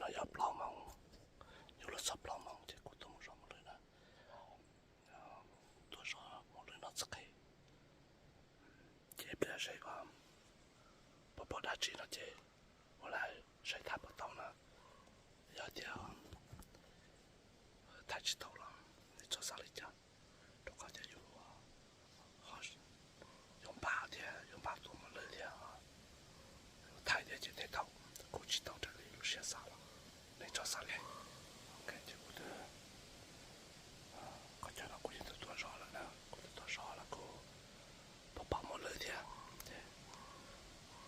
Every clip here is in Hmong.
No yog plaub moos, yuav luag txog plaub moos ces kuv tuaj mus zov mos lwj na. Tuaj zov mos lwj no txog qhov ces pliag seb puas pom dab tsi no ces ua lawm saib thaij puas tau na. Yog tias thaij tsis tau los nej txhob xav li cas, rau qhov tias yus yuav npam thiab yuav npam tua mos lwj thiab thaij thiab ces tej thaum kuj tsis tau raws li lub siab xav los nej txhob xav li. Ok, ces kuv twb, qhov chaw no kuv yeej twb tuaj zov lawm na, kuv twb tuaj zov los kuj pom pom mos lwj thiab. Ces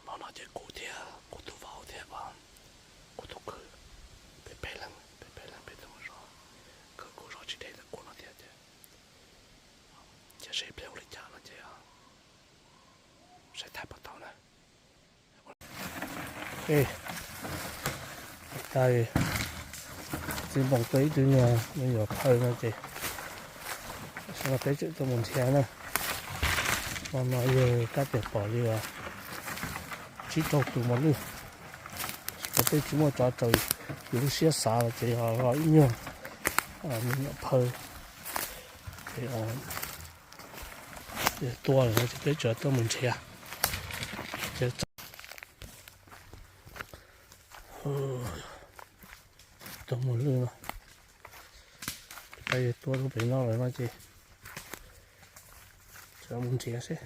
hnub no ces kuv thiab kuv tus vauv thiab kuv tus kwv, peb peb leeg, peb peb leeg peb tuaj mus zov, kwv kuj zov tsis deb ntawm kuv no thiab ces, ces seb pliag ua li cas no ces saib thaij puas tau na. Txiv Npoos tuaj ib tug niag me nyuam phaw no ces, tam sim no peb tseem tuaj mus nrhiav na. Hmo no yog kab tias pom li tsib rau tus mos lwj, ces peb tsis muaj tsov raws yus lub siab xav los ces yog ib nyuag me nyuam phaw ces tua lawm no ces peb tseem tuaj mus nrhiav. Ces tus mos lwj no, tua rau pem no lawm no ces tseem mus nrhiav seb.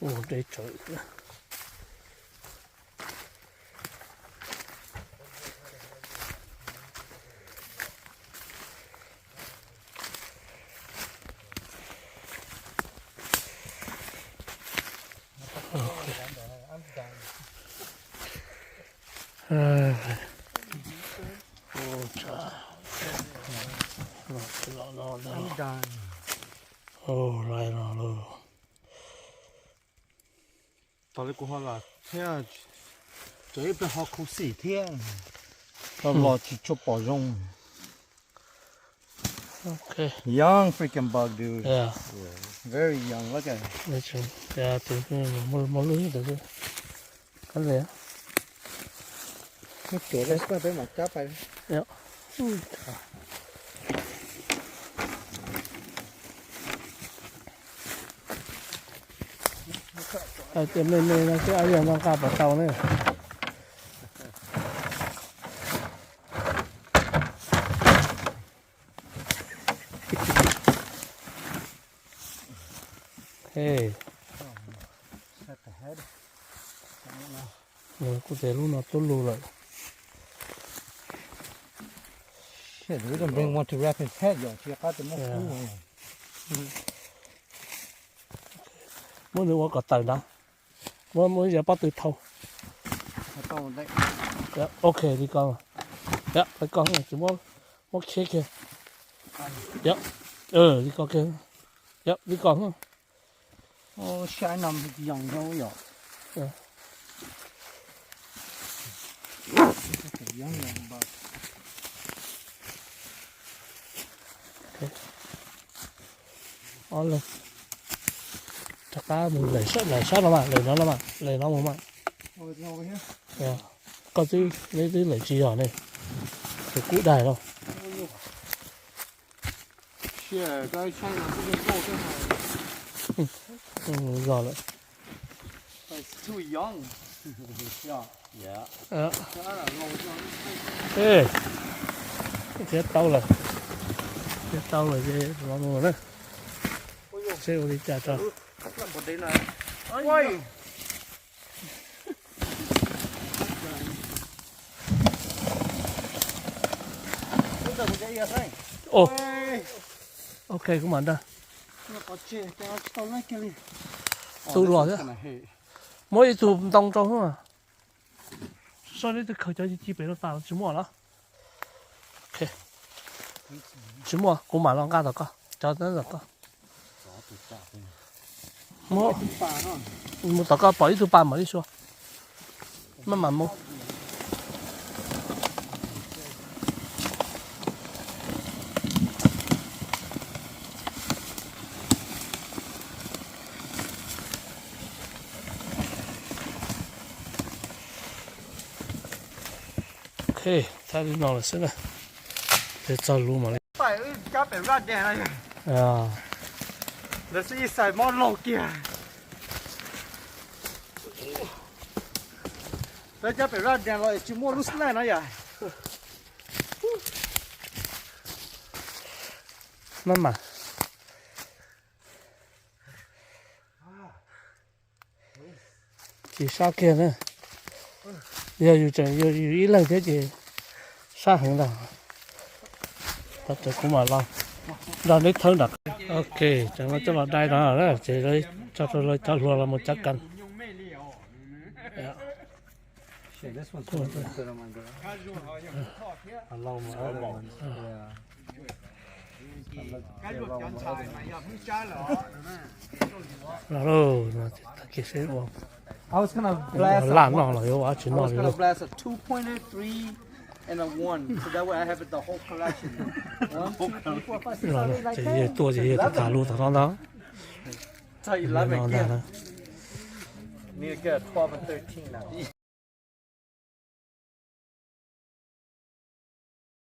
Ua deb tsawv. Tos li kuv ho los thiab, tseem ib pliag ho khuv xim thiab, los tsis tshua pom zoo. Young freaking buck, dude. Yeah. Very young. Look at it. Tus mos lwj ntawd. Kab le. Muab tuav peb mam cab pais. Hais tias me me no xwb, ab yog no nqa puas tau ne? Kuv tias lub no tuab lug lawm. Shit, we don't bring one to wrap his head, yom, tsis qab tus muab kub. Muab nws ua kom tawm ntawd. Muab, muab yog pob tw thau. Ok, li ko. Yog, li ko, tsis muab, muab kheb kiag. Yog, li ko kiag. Yog, li ko. Saib no yoos zoo yom. Ob leeg rov qab mus lawm sab no mas, lawm no los mas, lawm no mus mas. Koj twb, neb twb lawm tsis yog ne, tus kub daig lauj. Zog lawm. Thiab tau lawm, thiab tau lawm ces los mus na. Seb ua li cas tso. Ok, kuv mam nrog. Tus los thiab. Muab ib tug ntoo rau xwb mas. Soj neb twb khaws cov ci pem no tas tsis muaj los. Ok. Tsis muaj, kuv mam los nqa tom koj, cov tom koj. Mus tom koj pom ib tug pas mam li sua. Maj mam mus. Ok, thaij li no lawm xwb na. Peb txog lub mam li. Lawv xwb ib xais mob laug kiag. Lawv cab pem Raj Dam los tsis muaj lub slide no yom. Maj mam. Tsis sab kiag na. Yog yus tseem yog yus ib leeg thiab ces sab heev ntag. Tab sis kuv mam los nrog neb thawb nram. Ok, tseem los coj los dai no na, ces tso rau lawv cov hluas los mus cab kas. Los lauj, no ces tag kis seb ua, ua laj noj los yuav ua dab tsi noj li lauj. Los ces yawg tuaj ces yawg tham tham lus tom no ntag. No ntag na.